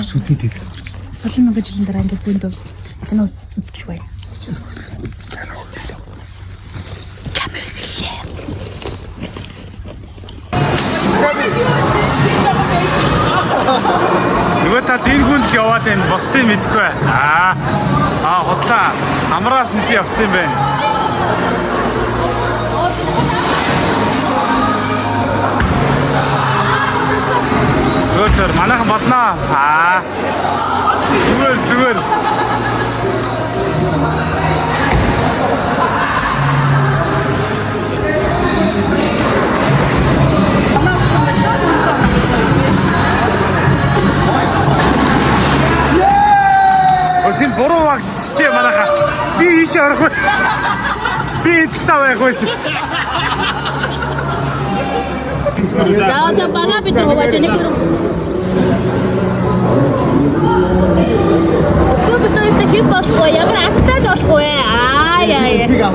Сүдний тэг. Олон мянган жилийн дараа ингээд бүндөө кино үзэж байна. Кино эхэллээ. Кино эхэллээ. Нөгөө талд энэ хүн л яваад байна. Бусдыг мэдэхгүй. Аа худлаа. Амраас нэлээ явцсан юм байна. Зүгээр зүгээр манайхан болноо. Аа. Зүгээр зүгээр. Өсин буруу багтчихжээ манайха. Би ийшээ орох вэ? Би энэ талдаа байх байсан. За одоо бага бид нар хувааж нэг өрөм. Өсгөө бид хоёртой хэн болох вэ? Ямар азтай л болох вэ? Аа яа яа.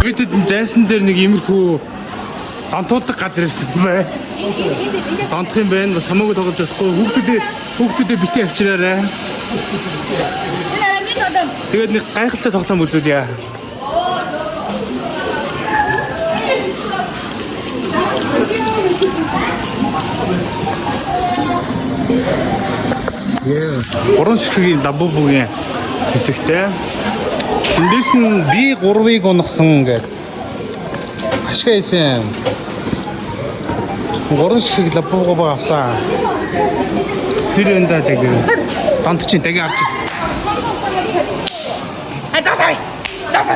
Бид хэд зайсан дээр нэг иймэрхүү донтуулдаг газар ирсэн бай. Донтох юм байна. Бас хамаагүй тоглож болохгүй. Хүүхдүүдээ битгий авчираарай. Тэгээд нэг гайхалтай тоглоом үзүүлье. Гурван ширхгийн лабубугийн хэсэгтэй. Тэндээс нь би гурвыг унахсан гэдэг. Ашиг хийсэн. Гурван ширхэг лабубуг авсан. Тэр энэ да тэг. Донт чинь тэг авч. А за сая.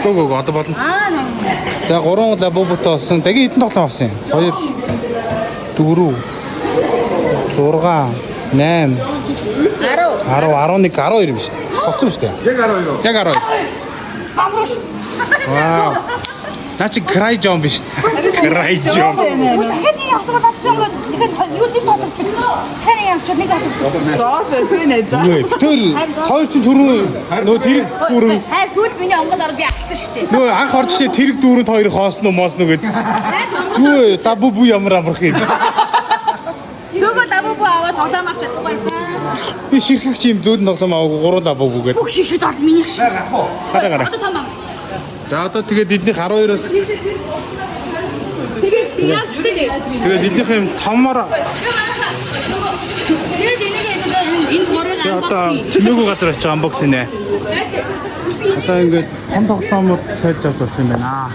Гөө гөө одоо болно. За гурван лабубутай болсон. Дагийн хэдэн тоглоом авсан юм? 2 4 6 8 10. 10 11 12 юм шүү дээ. Болцсон шүү дээ. Яг 12. Яг 12. Бамруулш. Вау. Наа чи край жом биш. Край жом. Дахиад нэг авсан бол авсан гоо. Тэгэхээр юу нэг тооцогддог гэсэн. Дахиад нэг авчвал нэг тооцогддог гэсэн. Зоос тэр нэ за. Тэр хоёр чинь түрүү нөө тэрэг дүүрэн Хайр сүүлд миний онгод ороод би алдсан шүү дээ. нөө анх орж ирээ тэрэг дүүрэнд хоёр хоосно моосно гэж. Хайр онгод Юу лабубу бу ямар амарх юм. Төгөө лабубу аваад тоглоом авч чадахгүйсэн. Би ширхэг чи юм зөөдөн тоглоом аваагүй гурван лабубу гээд. Бүх ширхэг орд миний шиг. Гараа гараа. Одоо том ам. За одоо тэгээд эднийх 12-оос Тэгээд яг тэгээд тэгээд эднийх юм томор Тэгээд энийг энэ гурвыг тэгээд одоо unboxing. чимээгүй газар очиж unboxing нэ. Одоо ингээд том тоглоомууд сольж авч болох юм байна.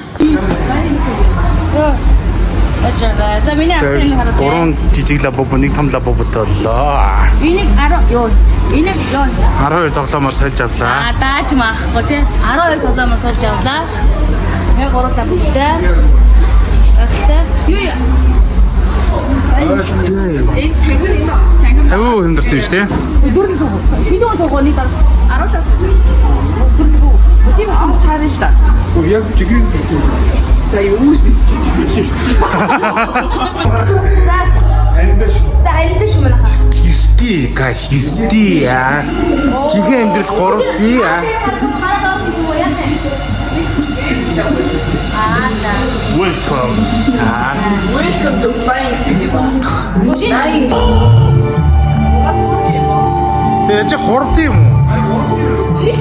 За миний авсан юм хараа. Гурван жижиг лабубу нэг том лабубутай боллоо. Энийг 10 ёо. Энийг ёо. 12 тоглоомоор сольж авлаа. А дааж маахгүй тий. 12 тоглоомоор сольж авлаа. Яг гурван лабубутай. Баста. Юу яа? Энэ танхим энэ танхим 50 хэмдэрсэн юм шүү дээ. дөрөв суух. Хэдэн суух нэг дараа 10-аас суух. Дөрөв. Чи авч харъя л да. Яг жигээс ирсэн. За юу шүү дээ. За Андаш. за харин шүү манайха. 9D guys 9D аа. Жинхэнэ амьдрал 3D аа. Аа за. Welcome. Аа. Welcome to Flying Cinema. Nine. Тэгээ чи 3D юм уу?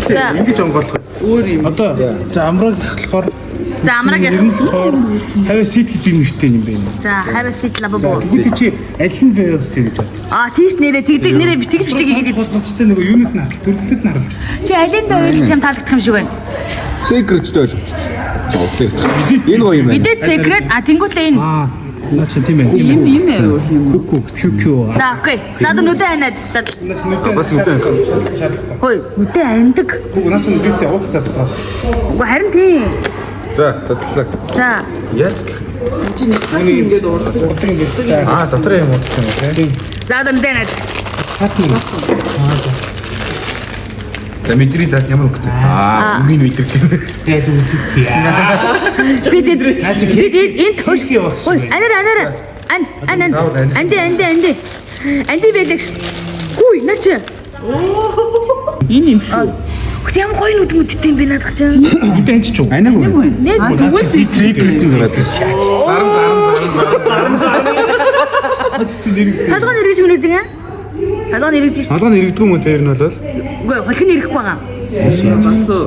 За. Ингэж онгойлгох. Өөр юм. Одоо за амраг болохоор За амраг ер нь болохоор 50 сит гэдэг нэртэй юм байна. За have a seat лабубу. Тэгвэл чи аль нь байвас гэж бодчих. А тийш нэрээ тэгдэг нэрээ би тэгж бичлэг хийгээд идэв. Боломжтой нөгөө юунууд нь харал төрлөлөд нь харуулж. Чи алин байвал чам таалагдах юм шиг байна. Secret-тэй ойлгочихсон. Бодлоо. Энэ гоё юм байна. Мэдээд secret а тэнгуүтлээ энэ. Аа наа чи тийм ээ тийм ээ. Энэ юм аа юм. Ку ку Q Q. За окей. За одоо нүдэ ханиад. За Бас нүдэ. Шаардлагатай. хөөе нүдэ андаг. Наа чи нүдтэй ууцтай татгаа. Үгүй харин тийм. За, татлаа. За Яаж татлах? Чи нэг ингээд урддаг. Урдаг юм биш. За Аа, дотор юм уудах юм уу те? за одоо нүдэ ханиад. хатны. За, мэдрий, да, ямар өнгөтэй? Аа, өнгийн мэдрэг гэнэ. Тэгээд үзэх. Би би энд хөөш. Ой, анаар, анаар. Ан ан ан. Анди, анди, анди. Анди байлаг. Гүй, наа чи. Энэ юм шүү. Хөт, ямар гоё нүд мүдтэй юм бэ наадах чинь. Мэдэн ч юу. Анаагүй. Нээ. Түгээс Secret юм гараад ирсэн. Заран, заран, заран, заран, заран. Толгой нэргэж мөрөдөг аа. Толгой нэргэж шүү. Толгой нь иргэдэггүй юм уу, тэр нь бол? Үгүй, холх нь ирэхгүй байгаа. Бас уу.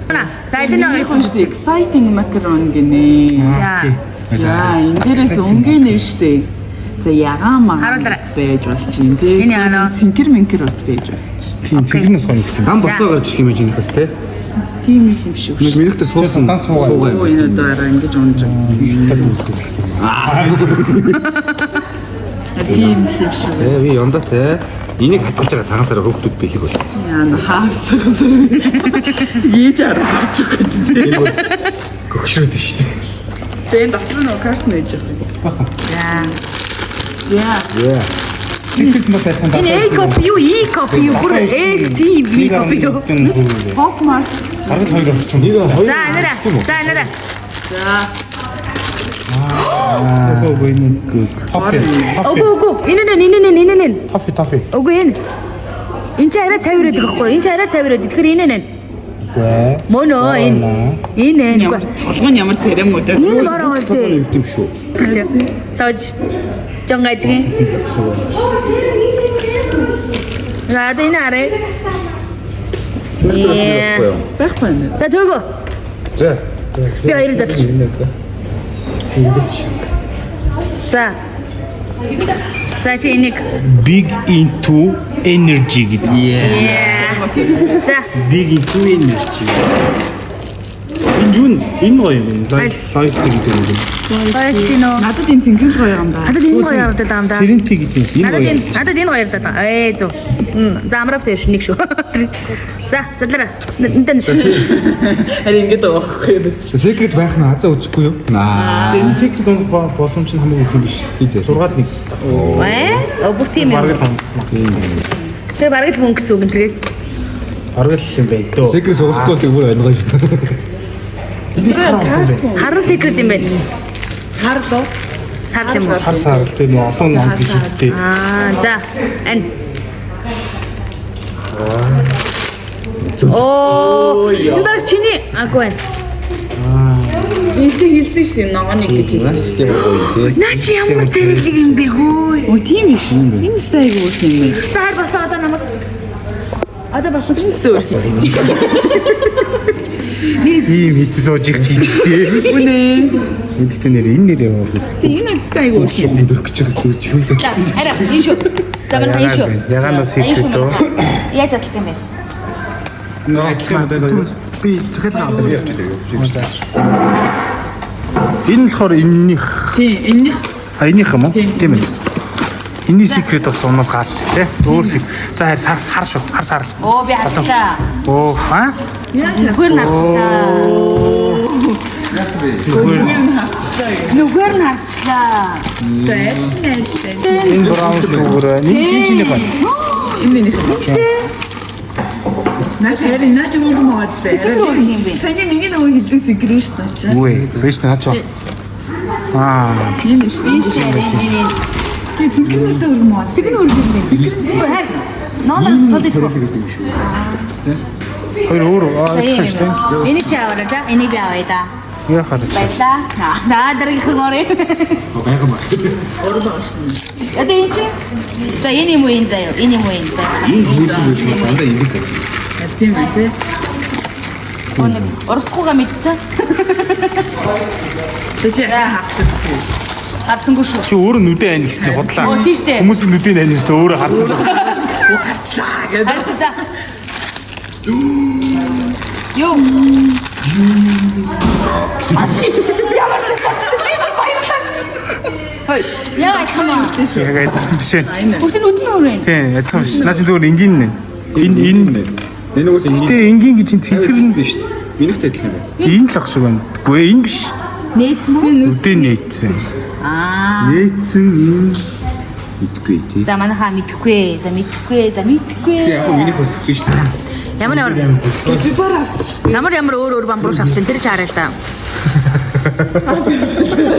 На, дайлна. Энэ шүү дээ. Exciting macaron гинэ. За. За, энэ дээрээс өнгийн нэр шүү дээ. За, ягаан магаан Харуулаарай. бас байж болж чинь тий. Энэ ягаан уу? Цэнхэр мэнхэр бас байж болж чинь. Тийм, цэнхэрнээс гоё гэсэн. Дан босоо гарч ирэх юм байж энэ бас те. Тийм юм шиг. Нэг минийхтэй суусан. Дан суугаа. Оо, энэ одоо арай ингэж унж байгаа. Цаг үлдсэн. Тийм юм шиг. Э, би ёндоо те. Энийг хатгалж байгаа цагаан сараар хүүхдүүд бэлэг бол. Яа, хаарсагсар. Ийж арсарч байгаа ч тий. Энэ бүр гөгшрөөд шүү дээ. Тэгээ энэ дотор нөгөө карт нээж байгаа. За. Яа. Яа. Тэгэхэд мод байсан. Энэ A copy юу, E copy юу, бүр A C B copy юу. Pop Mart. Бараг л хоёр орчих. Нэг хоёр. За, анаарай. За, анаарай. За. Үгүй, үгүй, энэ тофи. Үгүй, үгүй. Энэ нэ, энэ нэ, энэ нэ. Тофи, тофи. Үгүй, энэ. Энэ чи арай цавираад байгаа байхгүй юу? Энэ чи арай цавираад. Тэгэхээр энэ нэ. Үгүй. Мөн өө энэ. Энэ нэ. Ямар толгой нь ямар царай мөдөө. Энэ бороо Толгой нь тий. иргэдэм шүү. Сож жонгажгийн. За, одоо энэ арай. Байхгүй юу? Байхгүй юм. За, төгөө. За. Би хоёрыг задлах. За. За, чи энийг. Big into energy гэдэг. Yeah. За. Big into energy. Энэ юу, энэ гоё юм. Loyalty гэдэг юм. Гоё чи нөө. Надад энэ цэнхэр л гоё юм да. Надад энэ гоё явагдаад байгаа юм да. Serenity гэдэг юм. Энэ Надад гоё. энэ, надад энэ гоё явагдаад байгаа. Ээ, зөв. За, амрав тэш нэг шүү. За, задлаарай. Нэнтэн шүү. Харин ингэж байгаа байхгүй юу? Secret байх нь хазаа үзэхгүй юу? Аа. Энэ secret онд боломж нь хамаагүй их юм биш. Бид. 6 нэг. Ээ, бүх тийм юм. Бараг л Тэгээ бараг л мөнгө гэсэн үг юм тэгэл. бараг л юм байна дөө. Secret сугалахгүй бол бүр ойлгоо шүү. Харан secret юм байна. Сар луу. Сар юм уу? Хар сарал тэ нөө олон ном гэж үдтэй. Аа, за. Ань. Оо, энэ баг чиний аггүй байна. Энтэй хэлсэн шүү дээ, ногооныг гэж хэлсэн. Наач тийм гоё тий. Наа чи ямар зэрэглэг юм бэ хөөе. Өө, тийм биш. Энэ сте айгу өөр юм байна. За, хайр басан одоо намайг. Одоо басан. Энэ сте өөр юм. Ийм хийц сууж их чийжтэй. Үнэ. Энэ гэхдээ нэр энэ нэр яваа. Тэг, энэ сте айгу өөр юм. Шугам дөрөх гэж байгаа чихвэл За, хараа энэ шүү. За, манай энэ шүү. Ягаан бас secret дөө. Яаж задлах юм бэ? Нөө адилхан байна. Би захиалга авдаг. би явчихлаа. Энэ болохоор энэнийх. Тийм, энэнийх. А, энийх юм уу? Тийм ээ. Энэний secret бас унал гал тий. Өөр secret. За, хайр сар хар шүү. Хар сарл. Оо, би харчлаа. Оо, аа? Нүгээр нь харчлаа. Нүгээр нь харчлаа. За, аль нь аль вэ? Энэ brown sugar. Энэ чинь чиний байна. Энэ минийх. Наач харин наач өөр юм аа зэ. өөр юм бэ? Саяны миний нөгөө хэлдэг зинхэр шүү дээ наач. Үгүй. Биш, наач. Аа. Тийм шүү. Энэ шүү. Энэ энэ. Тийм, зинхэрнээс өөр юм аа. Тэр нь өөр юм бэ? Үгүй, хайр. Ноолоос тулд идэх. Хоёр өөр аа адилхан шүү дээ. Энийг чи аваарай. За, энийг би авъя да. Яа харж. Баярлаа. За, дараагийнх рүү оръё. Байга маа. Одоо энэ чи. За, энэ юм уу, энэ заяа. Энэ юм уу, энэ заяа. Энэ хүүхдүүд байж дандаа ингэж сая. Тийм ээ тий. Өнөг урахгүй мэдсэн. Тэг, чи харчих чи. Харсангүй шүү. Чи өөрөө нүдэн айн гэсэн худлаа. Оо, тийм штэ. Хүмүүсийн нүдэн айн гэсэн өөрөө харсан. Харчлаа гэдэг. Харин за. Юу? Ямар сэсэс. Яа, come on. Яг адилхан биш ээ. Бүгд нь үдэн өөр юм. Тийм, адилхан биш. Наа чи зүгээр энгийн нэ. Энэ энэ Энэ угсаа энгийн. Гэтэ энгийн гэж чинь цэнхэр нь биш шүү дээ. Минийхтэй адилхан юм байна. Энэ л ах шиг байна. Үгүй ээ, энэ биш. Нээц мүү? Нүдэн нээцсэн. Аа. Нээцэн энэ мэдгүй тий. За, манайхаа мэдэхгүй. За, мэдэхгүй. За, мэдэхгүй. Чи яг хөө минийх бас биш дээ. Ямар ямар Капибара авсан шүү. ямар ямар өөр өөр бамбууш авсан тэр ч хараа л да.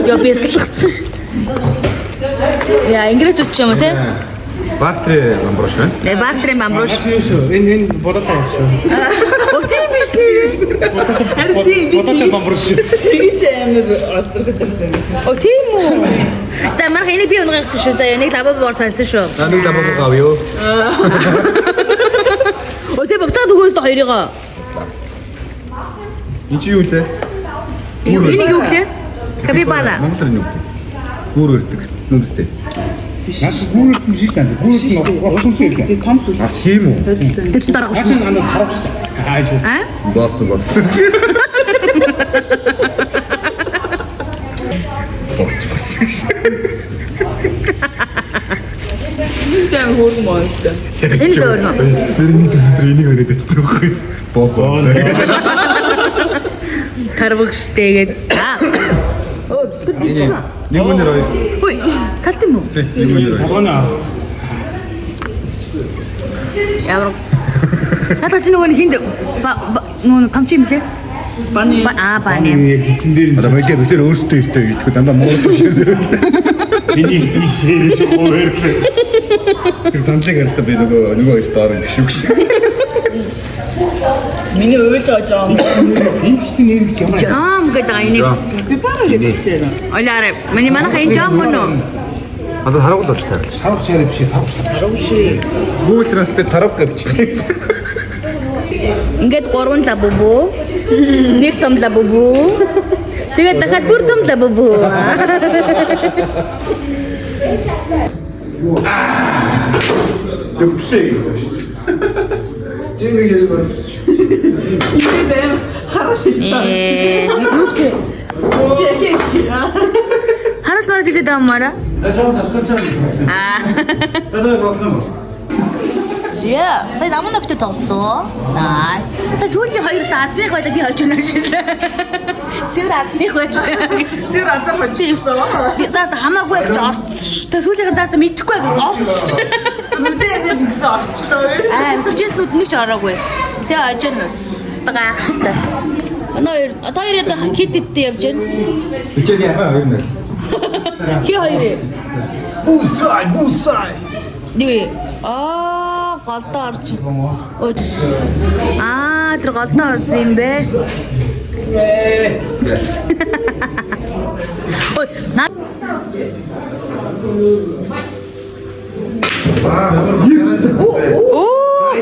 Йоо бясалгацсан. Яа, инглиз үуч юм уу те? Бартри бамбууш байна. Э, Бартрын бамбууш. Наач юу шүү? Энэ энэ бодотой юм шүү. Оо тийм биш нэр. Харин тийм би Бодотой бамбууш шүү. тэгж амар олзоргож авсан юм. Оо тийм үү? За манайх энийг би унгасан шүү. За энийг лабабоор сольсон шүү. За нэг лабабу авъя. Оо тийм буцаад өгөөс та хоёрыгоо. Энд чи юу лээ? Энийг юу гэлээ? Капибара. Монголоор юу гэдэг? Гүүр өрдөг. Нүмстэй. Наач гүүрэлт биш шүү дээ. Гүүрэлт нь усан сүл. Тийм том сүл. А тийм үү? Тэр чинь дарга Наач шүү. нь андаа тарав шүү дээ. Аа шүү. Аа? Болсон болсон. Болсон болсон. Тийм хөөрхөн монстер. Энэ л өөр юм. Нэрний тэр тэр энийг өрөөд очсон байхгүй. Боо. Тарваг штэ гээд. Аа. Оо тэр жижиг. Нэг үнээр хоёр. Ой, салт юм уу? Нэг үнээр хоёр. Тогооно. Ямар. Надад чи нөгөө нэг хинд нөгөө томч юм лээ. Баны Аа баны. Яг эзэн дээр нь Одоо мэдээ бид тэр өөрсдөө өвдөө идэх дандаа муу биш. миний тийшээ шүү хоёр. Тэр саналыг харсаа би нөгөө нөгөө хоёр доор юм биш үү гэсэн. миний уйлж байгаа жоо. Энэ ихтэй нэр гэж ямар. Жам гэдэг аа энийг. Капибара гэдэг чинь. Ойлаарэ. Миний манайх энэ жам мөн үү? Одоо тарав л болж таарч. Тарав шараа биш тарав шараа. Google Translate тарав гэвчлээ. Ингээд гурван лабубу. Нэг том лабубу. Тэгээд дахиад бүр том лабубу. Дөвлээ гэдэг шүү дээ. Жинэг яаж болж шүү. Тэгээд аим хараад хэлсэн. Ээ, юу гэсэн? Чэхэж. Харуул марал хэлээд байгаа юм аа. 나 저거 잡산처럼. Аа. 나도 잡산 뭐. Зя, сая намун наптай тоглоо. Аа. Сая сүүлийн хоёроос азных байлаа би хожиж унашилаа. Цэвэр азных байлаа. Тэр азар хожчихсан. Би заас хамаагүй гэж орц. Тэг сүүлийнхэн заас мэдэхгүй гэж орц. Нүдэ нэг гэсэн орчлоо. Аа, хүчээснүүд нэг ч ороогүй. Тэг хожинос. Гайхалтай. Манай хоёр одоо хоёр одоо хит хиттэй явж байна. Бичээд яхаа хоёр нэр. Хи хоёр юм. Бусай, бусай. Нэг аа голдоо орч. Өө. Аа, тэр голдоо орсон юм бэ. Ой, наа Оо.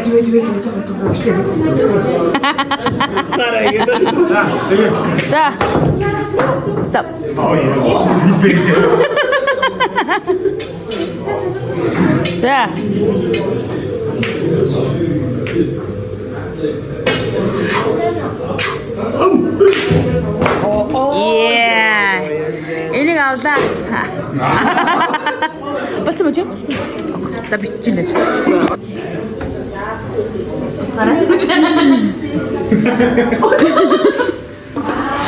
За. За. За. Yeah. Энийг авлаа. Болсон мө чи? За бичиж гинэ.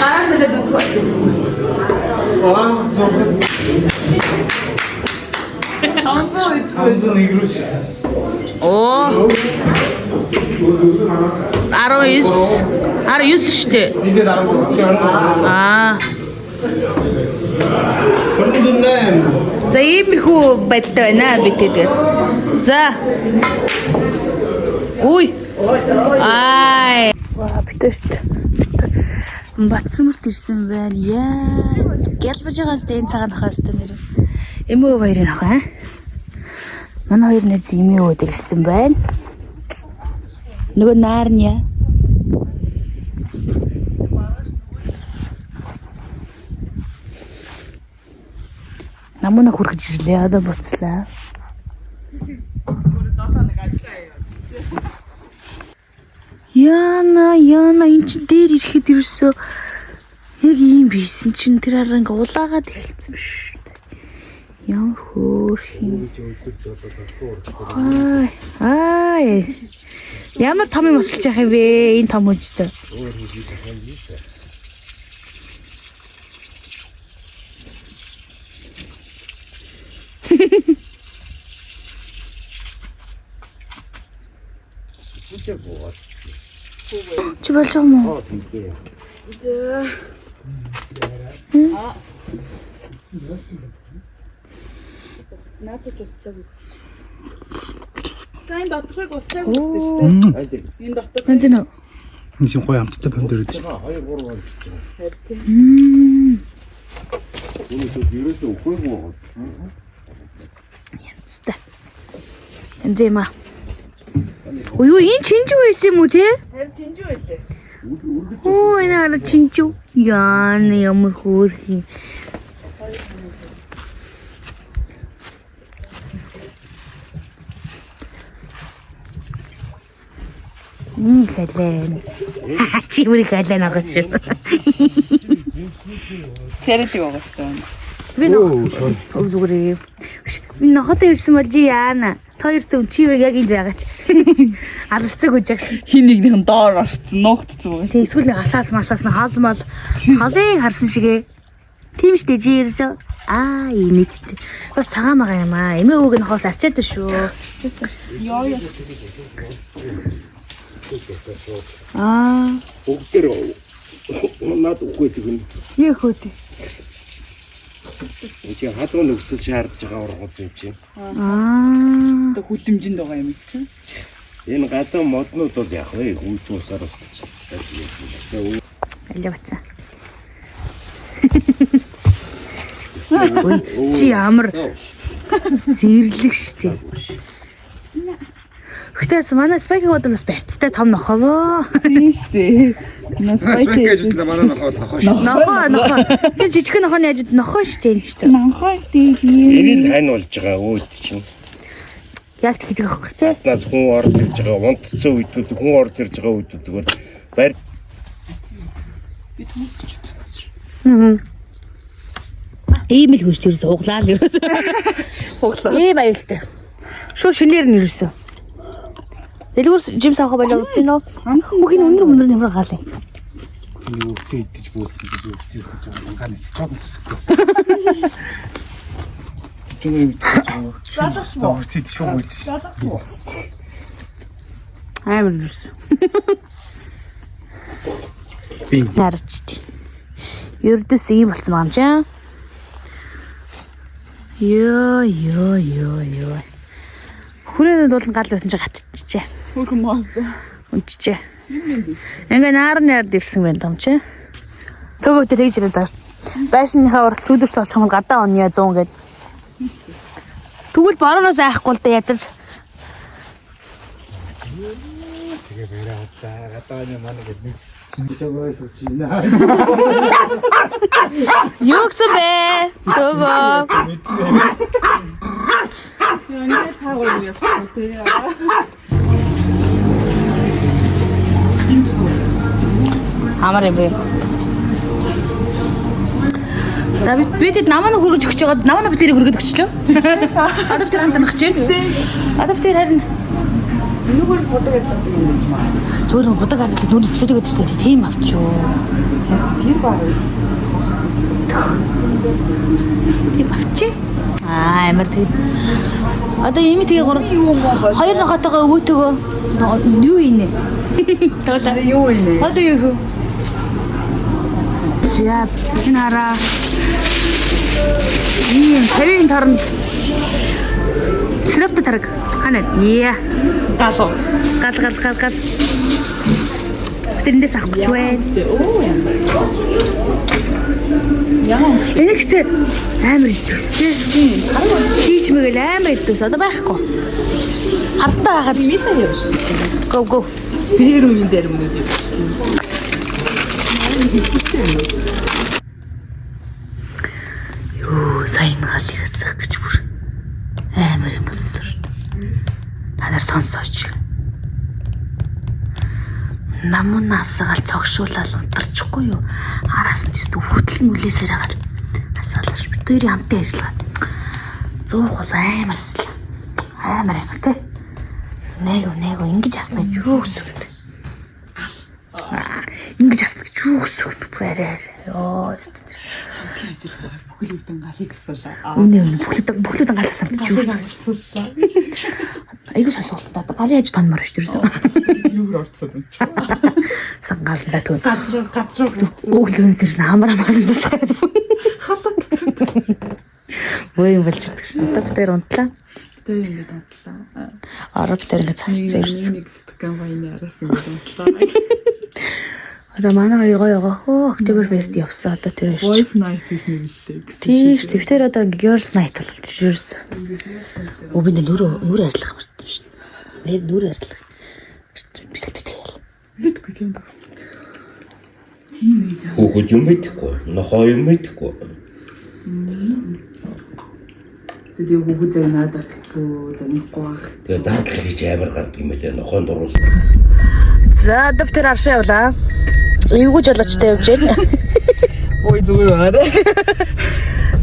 Гараа сэлээд үзэх. 아, 저 Онцоо 감성 이그루시. Оо. 19 19 шүү дээ. 이제 나랑 같이 하는 거. Аа. 28. За иймэрхүү байдалтай байна бид тэгээд. За. Үй. Ай. Ва битэрт. Батсүмэрт ирсэн байна. Яа. Гялбажигаас дэн цагаан нахаас та нэр. Эмөө баярын ах аа. Манай хоёр найз эмээ өөд ирсэн байна. Нөгөө naar нь яа. Намуна хүргэж ирлээ. Одоо буцлаа. Яна, яна эн чин дээр ирэхэд ерөөсөө яг ийм бийсэн чин тэр араа ингээ улаагаад эхэлсэн биш. Ямар хөөх юм. Ай, ай. Ямар том юм осолж яах юм бэ? Энэ том хүнчтэй. Чи болж байгаа юм уу? За энэ доторхыг усчааг үзсэн шүү дээ. Энэ дотор Энд нөө. Энэ юм гоё амттай помидор өгдөө. 2 3 гол гэж байгаа. Үүнээс ерөөсөө үхээгүй байгаа. Янзтай. Янз юм аа. Ой юу энэ чинжүү байсан юм уу те? харин чинжүү байлээ. Оо энэ хараа чинжүү. Яана ямар хөөрхөн. Халаа. Чи бүр халаа нагаш шүү. Царилэг байгаа юм. Би нөх. Өв зүгээр. Би нохотой ирсэн бол чи яана. Та хоёрт чи яг энд байгаач. Алалцаг үжиг. Хин нэгнийх нь доор орцсон, нуугдсан байгаа шүү. Тэгээ эсвэл нэг асаас масаас нь хол мол холыг харсан шигэ. Тийм штэ чи ерөөсөө аа инээдтэй. Бас цагаан байгаа юм аа. Эмээ хүүг нь хоос арчаад шүү. Йоо ёо. Аа, Бүгдээр над үхээдэг юм. юу хөөтэй. Энэ чинь халуун нөхцөл шаардж байгаа ургамал юм чинь. Аа. Одоо хүлэмжинд байгаа юм чинь. Энэ гадаа моднууд бол яг вэ хүйт усаар устчих. Аль бацаа. Ой, чи ямар зэрлэг штэ. Гэтээс манай спайкиг бодвол бас барьцтай том нохоо. Тийм шүү дээ. Нас Спайк гэж манай нохоо нохоо шүү. Нохоо нохоо. Тэр жижигхэн нохооны ажид нохоо штэ энэ ч тоо. Нанхай тийм. Энийг л хань болж байгаа өөд чинь. Яг тэгдэг аахгүй тий. Наас хүн орж ирж байгаа, унтцсан үедүүд хүн орж ирж байгаа үедүүд зүгээр барь Би төмөс гэж бодсон шүү. Аа. Ийм л хөрч ерөөсө хуглаа л ерөөсө. Хуглаа. Ийм аюултай. Шуу шинээр нь ерөөсө. Дэлгүүр жимс авах болоо гэж байна уу? Бүх энэ өндөр өндөр нэмэр гаал юм. Энэ үсээ идэж бөөлсөн би үсээ гэж байгаа. Ган эс жоохон сүсэхгүй байсан. Жин юм идэж байгаа. Залгасан. Үсээ идэж шуу үйлж. Амар ерөөсө. Би Нарчт. Ердөөс ийм болсон байгаа юм чинь. Йоо ёо ёо ёо. Хүрээнд дуулан гал байсан чи гатчихжээ. Хөрхөн моос. Унчжээ. Ингээ наар наард ирсэн байна дам чи. Төгөөтэй тэгж ирээд байгаа шүү. Байшиныхаа урал сүдэрч болох юм гадаа онё 100 гээд. Тэгвэл борооноос айхгүй л да ядарч. тэгээ барай худлаа. Гадааны манай гэдэг нэг чинжээгөө сууч байна. Юу гэсэн бэ? Төгөө. Ингээд та гурав явсан тий. Амар юм бэ. За би бид намаа нэг хөргөж өгч байгаа. Намаа бид тэрийг хөргөд өгчлөө. Одоо бид тэр хамт амрах чинь. Одоо бид тэр харин Энүүгээр л будаг ажилладаг юм гэж маа. зүгээр нэг будаг арилд нүрс будаг гэдэг чинь тийм авчуу. Харин тэр баг байсан. Тийм авчи. Аа амар тэг. Одоо ийм тэгээ гур хоёр нохотойгоо өвөөтэйгөө юу ийнэ? Тоглоо. Юу юм бэ? Одоо юу хөө? За энэ хараа. Ийм 50-ын торонд сироптой тараг. Хана. Яа. Галуу. Гал гал гал гал. Тэрэндээс авах гэж байна. Өө юм. Яа. Энэ ихтэй амар идэвхтэй. Чийч мэгэл амар идэвс. Одоо байхгүй. Харсантай байхад Милэ яв шүү. Го го. Бэр үеийн дээр өмнөд юм. Юу сайн галыг хэсэх гэж бүр амар юм боллоо шүү. Та нар сонсооч. Намун асгаал цогшуулаад унтарчихгүй юу? Араас нь өстө хөтлөн үлээсээр хагаал асаалаа ш. Бид хоёрын хамтын ажиллагаа. 100 хул амар аслаа. Амар амар те. Нэг нэг ингэж асна гэж юу гэсэн үг юм бэ? Аа, Ингэж асна гэж юу гэсэн үг юм бэ? Бүр арай арай. Йоо өстө. Ажил бүхэл бүтэн галыг асуулаа. Үнэ үнэ бүхлүүдэн гал асаалт чи юу. Айгуу сонсголтой. Одоо галын яаж тонмор шүү ерөөсөө. Юу орцсон юм чи. Сан галандаа төө. Газар газар Өглөөнс ирсэн хамар хамаас тусгай. Халагдсан. Өө юм болж идэх шин. Одоо бид хоёр унтлаа. Тэр ингээд унтлаа. Ороо бид хоёр ингээд цасцсан ирсэн. Нэг стакан вайны араас ингээд унтлаа. Одоо манай хоёр гоё байгаа хөө. October Fest явсан одоо тэр хоёр. Boys night гэж нэрлэлээ гэсэн. Тийш тэр тэр одоо ингээд girls night болж ерөөс. Өө би нүүр нүүр арилгах мартсан шин. Нэр нүүр арилгах. Бисэл битгээл. Мэдгүй юм даа. Тийм гэж аа. Хүүхэд юм мэдэхгүй, нохоо юм мэдэхгүй. Тэгээд хүүхэд заа надад хэцүү занихгүй байх. Тэгээ зардал хийж амар гардаг юм байлаа нохоон дуруул. За одоо бид тэр аршаа явлаа. Эвгүй жолоочтой явж байна. Ой зүгээр байна.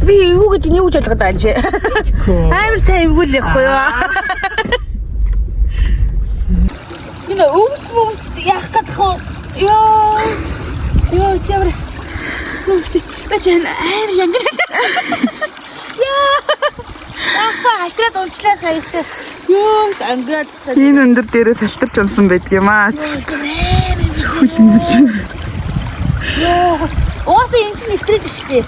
Би эвгүй гэдэг нь юу гэж ойлгоод байгаа юм чи? Амар сайн эвгүй л явахгүй юу? Энэ өвс мөвс яах гэдэг вэ? Йоо. Йоо ямар. Би чи амар янгэр. Яа. Ахаа хатраад унчлаа сая өстө. Йоо ангираад өстө. Энэ өндөр дээрээ салтарч унсан байдаг юм аа. Йоо. Угаасаа энэ чинь нэвтрээд шүү дээ.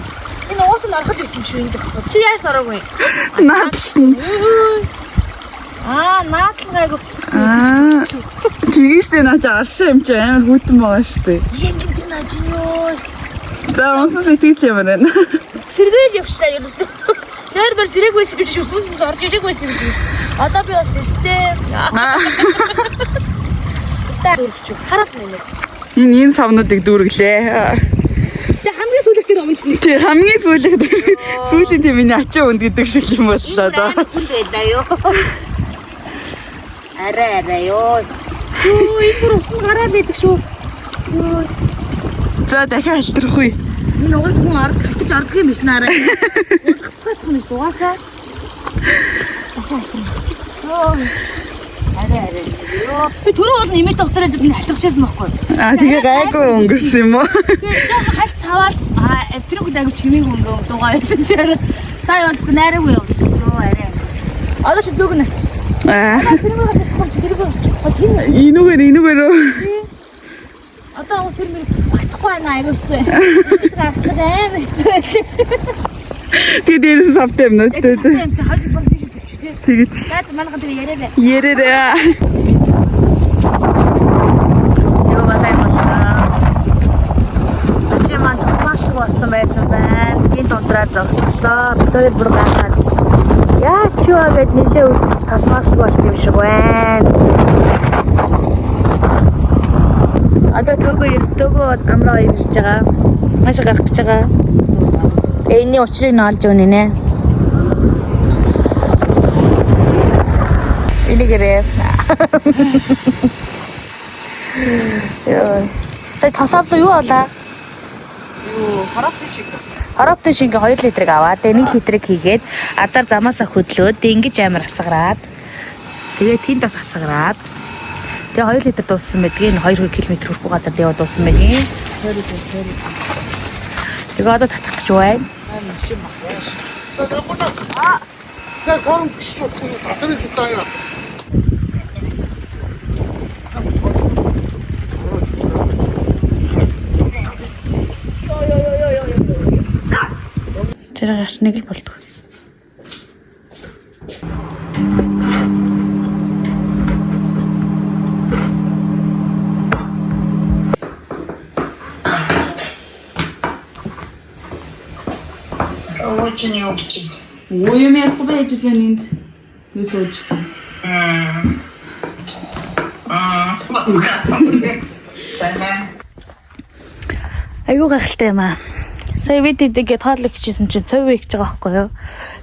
Энэ угаасаа нь орхол байсан юм шүү энэ зогсгоо. Чи яаж ороогүй? Наад Аа, наадлан гайгүй. Аа. Тэгээ штэ наа чи аршаа юм чи амар хүтэн байгаа штэ. Янгин зэн ажин ёо. За унсан сэтгэл ямар байна. Сэргээл явчлаа ерөөсөө. Нойр бэр сэрэг байсан юм шиг сүнс мэс орж ирэх байсан юм шиг. Одоо би бас ирцээ. Та өргөч. Хараал мөн. Энэ энэ савнуудыг дүүргэлээ. Тэгээ хамгийн сүүлэх тэр өмч нэг. Тий хамгийн сүүлийнх сүүлийн тийм миний ачаа үнд гэдэг шиг юм боллоо доо. Хүнд байлаа ёо. Арай арай ёо. Юу энэ бүр усан гараад байдаг шүү. Ёо. За дахиад альтрах үе. Энэ угаас хүн ард хатаж арддаг юм биш наарай. Удахцгаацсан юм биш угаасаа. Йоо. Арай арай. Ёо. Би түрүү бол нэмээд уцраад энэ халтгашсэн байхгүй. Аа тэгээ гайгүй өнгөрсөн юм уу? Тэгээ жоохон хальт саваад аа тэр үед айгу чимээг өнгөө дуугаа байсан чи арай. Сая бол нарайгүй явж. Ёо арай. Одоо чи зөг нь ач. Аа Тэр мөр хатчих чи тэргүй. Тэр энүүгээр энүүгээр үү? Одоо тэр мөр багтахгүй байна айгу хэцүү. Гэж гарах гэж амар хэцүү байлаа. Тэгээ дээрээс савтай юм нөө. Тэгээ хойд бүр тийш зүрч тий. Тэгээд За манайхан тэр яриарай. ярээрээ. Юу болоо юм болоо. Машин маань туслааслаг болсон байсан байна. Гинт унтраад зогсчлоо. Бид хоёр бүр гайхаад яач юу гэд нилээ үзэл тасмааслаг болсон юм шиг байна. Одоо төгөө ир төгөө амраа ирж байгаа. Маш гарах гэж байгаа. Тэгээ энэний учрыг нь олж өгнө нэ. Энийгэрээ. Йоо. Тэгээ тасааблаа юу авлаа? Юу хороптой шиг. Хороптой шингээ 2 литрийг аваад тэгээ 1 литрийг хийгээд адар замаасаа хөдлөөд тэгээ ингэж амар асгараад тэгээ тэнд бас асгараад тэгээ 2 литр дууссан байдгийг 2 км хүрэхгүй газар яваад дууссан байдгийг. Тэгээ одоо татах гэж байна. Тэр гарч нэг л болдог. Өө чинь юу гэж юм. Өө юм ярихгүй байж л байна энд. Тэгээ сууж. Аа. Айгуу гайхалтай юм аа. Сая бид эдгээ тоолог хийжсэн чинь цов хийж байгаа байхгүй юу?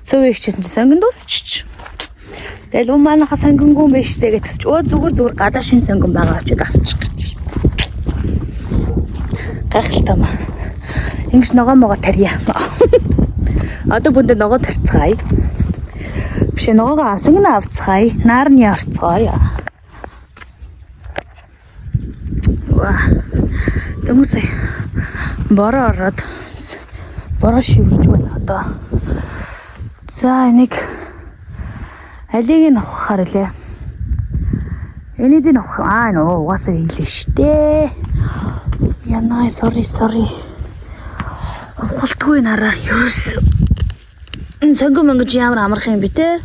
Цов хийжсэн чинь сонгон дуусчих. Тэгэл үн манайха сонгонгүй юм байна штэ гэдэгс чи өө зүгээр зүгээр гадаа шин сонгон байгаа очиод авчих гэж. Гайхалтай юм аа. Ингиж ногоо могоо тарья. Одоо бүндэ ногоо тарьцгаая. Биш ээ, ногоогоо сонгоно авцгаая. Наарны орцгоё. Ва. Тэмүүсэй. Бороо ороод Бороо шивэрч байна одоо. За, энийг алийг нь ухахаар лээ. Энийг нь ухах. Аа, нөө угаасаа хийлээ штэ. Янаа, sorry, sorry. Ухалтгүй нараа. Ерөөс энэ сонгон мөнгөж ямар амарх юм бэ те?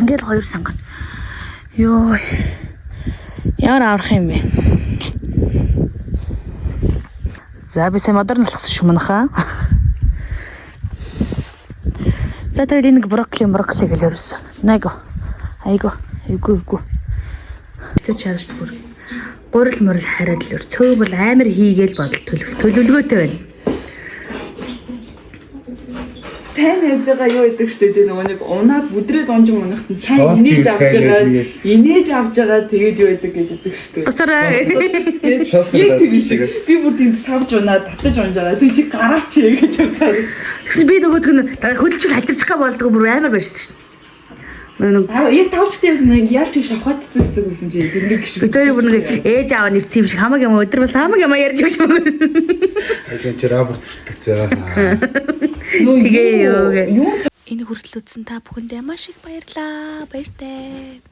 Ингээл хоёр сонгоно. Йоо. Ямар амарх юм бэ? За, би сайн модерн болгосон шүү манайхаа. За, тэгэл энэ брокколи гэл ерөөсөө. Найго. Айго. Айгу айгу. Тэр чарж бүр гурил мурил хараад л өр цөөн бол амар хийгээл бодол төлөвлөгөөтэй байна. Тань найзаагаа юу гэдэг штэ тэ, нөгөө нэг унаад бүдрээд унжин унахт нь сайн Тоолч инээж сайн авч байгаа, найз. Инээж авч байгаа, тэгээд юу гэдэг гэдэг штэ. Босорой. Тэгээд Шаасны яг тэр дайц шиг би бүр тэнд савж унаад татаж унж байгаа. Тэг чи гараач гэж бодсон. Тэгсэн би нөгөөдг нь хөлчл халтарчих болдгоо бүр амар барьсан шүү дээ. Нэг Аа, яг тавчтай явсан нэг ялч их шавхаатсан хэсэг байсан чи тэрнийг гişг. бид хоёр бүр нэг ээж аав нэрсэн юм шиг хамаг юм өдөр бас хамаг юм ярьж байгаа юм. Ахин чи рапорт бүртгэцээ. Тэгээ юу гэ. Юу Энэ хүртэл үзсэн та бүхэндээ маш их баярлалаа. Баяртай.